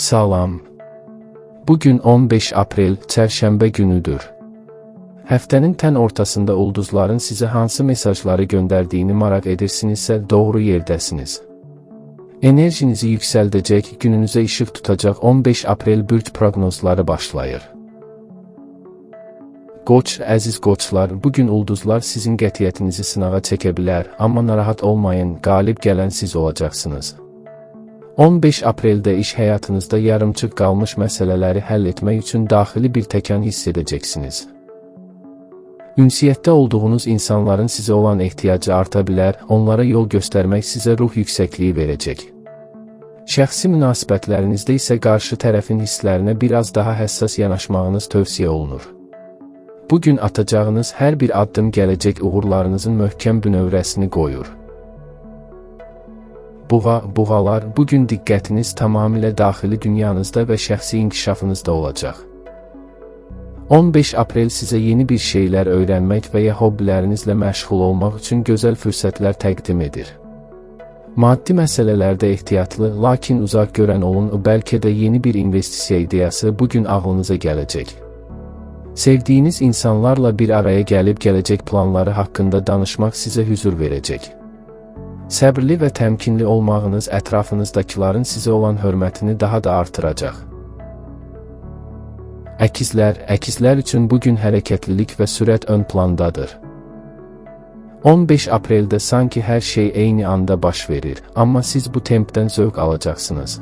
Salam. Bugün 15 aprel, çərşənbə günüdür. Həftənin tən ortasında ulduzların sizə hansı mesajları göndərdiyini maraq edirsinizsə, doğru yerdəsiniz. Enerjinizi yüksəldəcək, gününüzə işıq tutacaq 15 aprel bürc proqnozları başlayır. Qoç, əziz qoçlar, bugün ulduzlar sizin qətiyyətinizi sınağa çəkə bilər, amma narahat olmayın, qalib gələn siz olacaqsınız. 15 apreldə iş həyatınızda yarımçıq qalmış məsələləri həll etmək üçün daxili bir təkan hiss edəcəksiniz. Ünsiyyətdə olduğunuz insanların sizə olan ehtiyacı arta bilər, onlara yol göstərmək sizə ruh yüksəkliyi verəcək. Şəxsi münasibətlərinizdə isə qarşı tərəfin hisslərinə biraz daha həssas yanaşmağınız tövsiyə olunur. Bugün atacağınız hər bir addım gələcək uğurlarınızın möhkəm bünövrəsini qoyur. Buğa, buğalar, bugün diqqətiniz tamamilə daxili dünyanızda və şəxsi inkişafınızda olacaq. 15 aprel sizə yeni bir şeylər öyrənmək və ya hobbilərinizlə məşğul olmaq üçün gözəl fürsətlər təqdim edir. Maddi məsələlərdə ehtiyatlı, lakin uzaq görən olun, bəlkə də yeni bir investisiya ideyası bugün ağlınıza gələcək. Sevdiyiniz insanlarla bir araya gəlib gələcək planları haqqında danışmaq sizə hüzur verəcək. Səbirli və təmkinli olmağınız ətrafınızdakıların sizə olan hörmətini daha da artıracaq. Əkizlər, əkizlər üçün bugün hərəkətlilik və sürət ön plandadır. 15 apreldə sanki hər şey eyni anda baş verir, amma siz bu tempdən zövq alacaqsınız.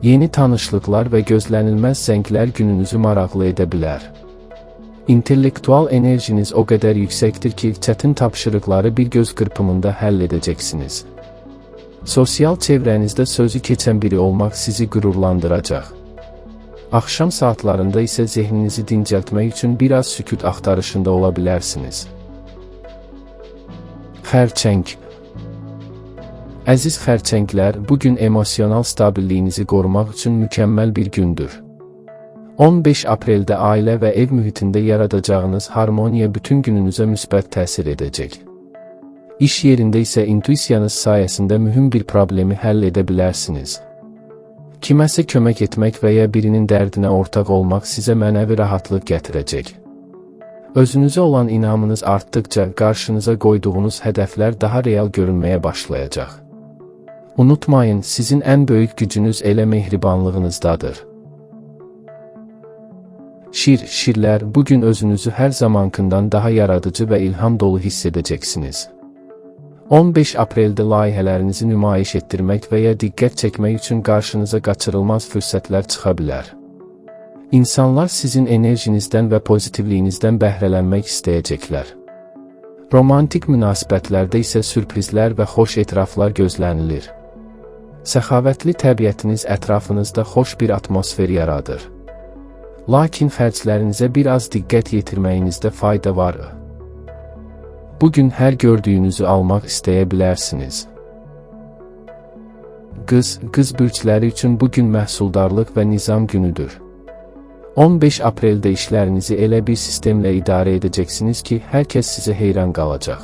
Yeni tanışlıqlar və gözlənilməz zənglər gününüzü maraqlı edə bilər. İntellektual enerjiniz o qədər yüksəkdir ki, çətin tapşırıqları bir göz qırpımında həll edəcəksiniz. Sosial çevrənizdə sözü keçən biri olmaq sizi qürurlandıracaq. Axşam saatlarında isə zehninizi dincəltmək üçün biraz sükut axtarışında ola bilərsiniz. Xərçəng. Əziz xərçənglər, bugün emosional stabililliyinizi qorumaq üçün mükəmməl bir gündür. 15 apreldə ailə və ev mühitində yaradacağınız harmoniya bütün gününüzə müsbət təsir edəcək. İş yerində isə intuisiyanız sayəsində mühüm bir problemi həll edə bilərsiniz. Kiməsə kömək etmək və ya birinin dərdinə ortaq olmaq sizə mənəvi rahatlıq gətirəcək. Özünüzə olan inamınız artdıkca qarşınıza qoyduğunuz hədəflər daha real görünməyə başlayacaq. Unutmayın, sizin ən böyük gücünüz elə mehribanlığınızdadır. Şir, şirlər, bugün özünüzü hər zamankından daha yaradıcı və ilham dolu hiss edəcəksiniz. 15 apreldə layihələrinizi nümayiş etdirmək və ya diqqət çəkmək üçün qarşınıza qaçırılmaz fürsətlər çıxa bilər. İnsanlar sizin enerjinizdən və pozitivliyinizdən bəhrələnmək istəyəcəklər. Romantik münasibətlərdə isə sürprizlər və xoş etiraflar gözlənilir. Səxavətli təbiətiniz ətrafınızda xoş bir atmosfer yaradır. Lakin xərclərinizə biraz diqqət yetirməyinizdə fayda var. Bugün hər gördüyünüzü almaq istəyə bilərsiniz. Qız, qız bürcləri üçün bugün məhsuldarlıq və nizam günüdür. 15 apreldə işlərinizi elə bir sistemlə idarə edəcəksiniz ki, hər kəs sizə heyran qalacaq.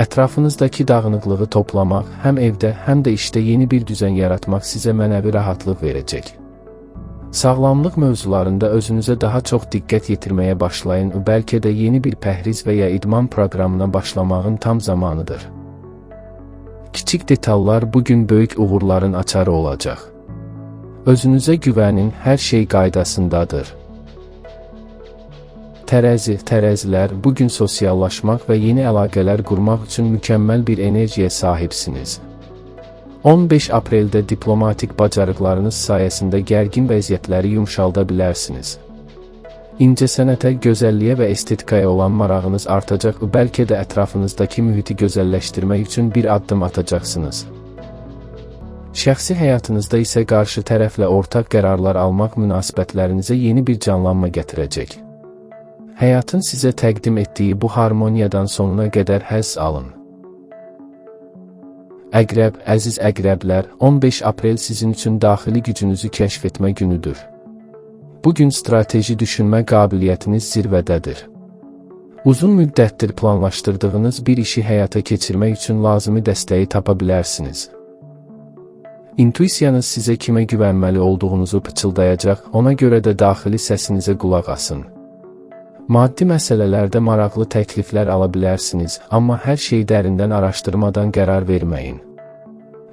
Ətrafınızdakı dağınıqlığı toplamaq, həm evdə, həm də işdə yeni bir düzən yaratmaq sizə mənəvi rahatlıq verəcək. Sağlamlıq mövzularında özünüzə daha çox diqqət yetirməyə başlayın, bəlkə də yeni bir pəhriz və ya idman proqramına başlamağın tam zamanıdır. Kiçik detallar bugün böyük uğurların açarı olacaq. Özünüzə güvənin, hər şey qaydasındadır. Tərəzi, tərəzilər, bugün sosiallaşmaq və yeni əlaqələr qurmaq üçün mükəmməl bir enerjiyə sahibsiniz. 15 apreldə diplomatik bacarıqlarınız sayəsində gərgin vəziyyətləri yumşalda bilərsiniz. İncəsənətə, gözəlliyə və estetikaya olan marağınız artacaq, bəlkə də ətrafınızdakı mühiti gözəlləşdirmək üçün bir addım atacaqsınız. Şəxsi həyatınızda isə qarşı tərəflə ortaq qərarlar almaq münasibətlərinizə yeni bir canlanma gətirəcək. Həyatın sizə təqdim etdiyi bu harmoniyadan sonuna qədər həzz alın. Əqrəb, əziz əqrəblər, 15 aprel sizin üçün daxili gücünüzü kəşf etmə günüdür. Bugün strateji düşünmə qabiliyyətiniz zirvədədir. Uzun müddətdir planlaşdırdığınız bir işi həyata keçirmək üçün lazımi dəstəyi tapa bilərsiniz. İntuisiyanız sizə kimə güvənməli olduğunuzu pıçıldayacaq, ona görə də daxili səsinizə qulaq asın. Maddi məsələlərdə maraqlı təkliflər ala bilərsiniz, amma hər şeyi dərindən araşdırmadan qərar verməyin.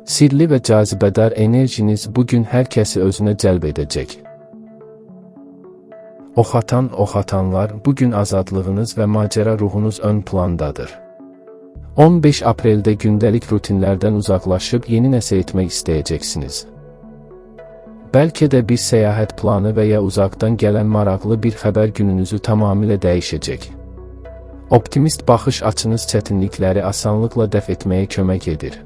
Sirli və cazibədar enerjiniz bu gün hər kəsi özünə cəlb edəcək. Oxatan, oxatanlar, bu gün azadlığınız və macəra ruhunuz ön plandadır. 15 apreldə gündəlik rutinlərdən uzaqlaşıb yeni nəsə etmək istəyəcəksiniz. Bəlkə də bir səyahət planı və ya uzaqdan gələn maraqlı bir xəbər gününüzü tamamilə dəyişəcək. Optimist baxış açınız çətinlikləri asanlıqla dəf etməyə kömək edir.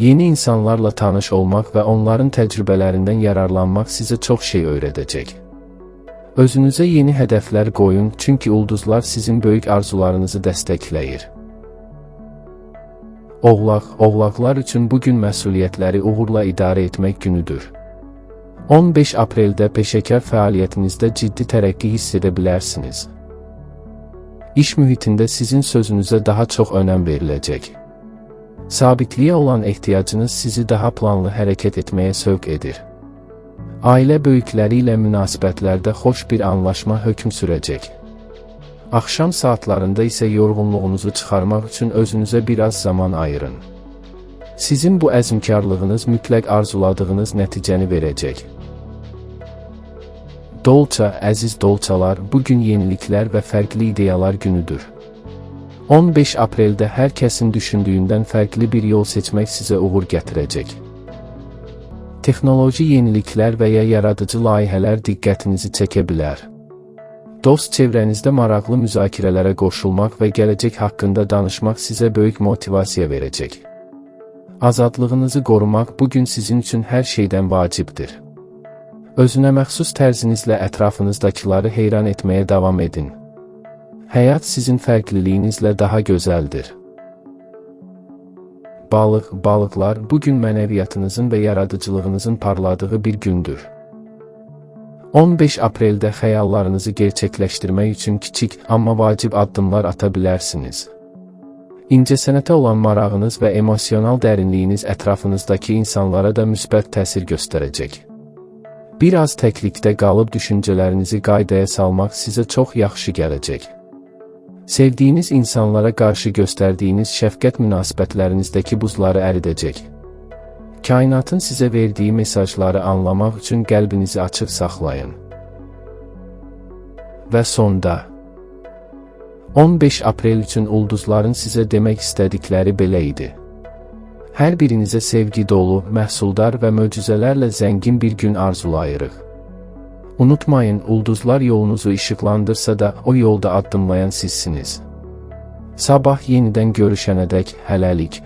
Yeni insanlarla tanış olmaq və onların təcrübələrindən yararlanmaq sizə çox şey öyrədəcək. Özünüzə yeni hədəflər qoyun, çünki ulduzlar sizin böyük arzularınızı dəstəkləyir. Oğlaq, oğlaqlar üçün bu gün məsuliyyətləri uğurla idarə etmək günüdür. 15 apreldə peşəkar fəaliyyətinizdə ciddi tərəqqi hiss edə bilərsiniz. İş mühitində sizin sözünüzə daha çox önəm veriləcək. Sabitliyə olan ehtiyacınız sizi daha planlı hərəkət etməyə sövq edir. Ailə böyükləri ilə münasibətlərdə xoş bir anlaşma hökm sürəcək. Axşam saatlarında isə yorğunluğunuzu çıxarmaq üçün özünüzə biraz zaman ayırın. Sizin bu əzmkarlığınız mütləq arzuladığınız nəticəni verəcək. Dolça, əziz dolçalar, bu gün yeniliklər və fərqli ideyalar günüdür. 15 apreldə hər kəsin düşündüyündən fərqli bir yol seçmək sizə uğur gətirəcək. Texnoloji yeniliklər və ya yaradıcı layihələr diqqətinizi çəkə bilər. Dost çevrənizdə maraqlı müzakirələrə qoşulmaq və gələcək haqqında danışmaq sizə böyük motivasiya verəcək. Azadlığınızı qorumaq bu gün sizin üçün hər şeydən vacibdir. Özünə məxsus tərzinizlə ətrafınızdakıları heyran etməyə davam edin. Həyat sizin fərqliliyinizlə daha gözəldir. Balıq, balıqlar, bu gün mənəviyyatınızın və yaradıcılığınızın parladığı bir gündür. 15 apreldə xəyallarınızı gerçəkləşdirmək üçün kiçik, amma vacib addımlar ata bilərsiniz. İncəsənətə olan marağınız və emosional dərinliyiniz ətrafınızdakı insanlara da müsbət təsir göstərəcək. Bir az təklikdə qalıb düşüncələrinizi qaydaya salmaq sizə çox yaxşı gələcək. Sevdiyiniz insanlara qarşı göstərdiyiniz şəfqət münasibətlərinizdəki buzları əridəcək. Kainatın sizə verdiyi mesajları anlamaq üçün qəlbinizi açıq saxlayın. Və sonda 15 aprel üçün ulduzların sizə demək istədikləri belə idi. Hər birinizə sevgi dolu, məhsuldar və möcüzələrlə zəngin bir gün arzulayırıq. Unutmayın, ulduzlar yolunuzu işıqlandırsa da, o yolda addımlayan sizsiniz. Sabah yenidən görüşənədək hələlik.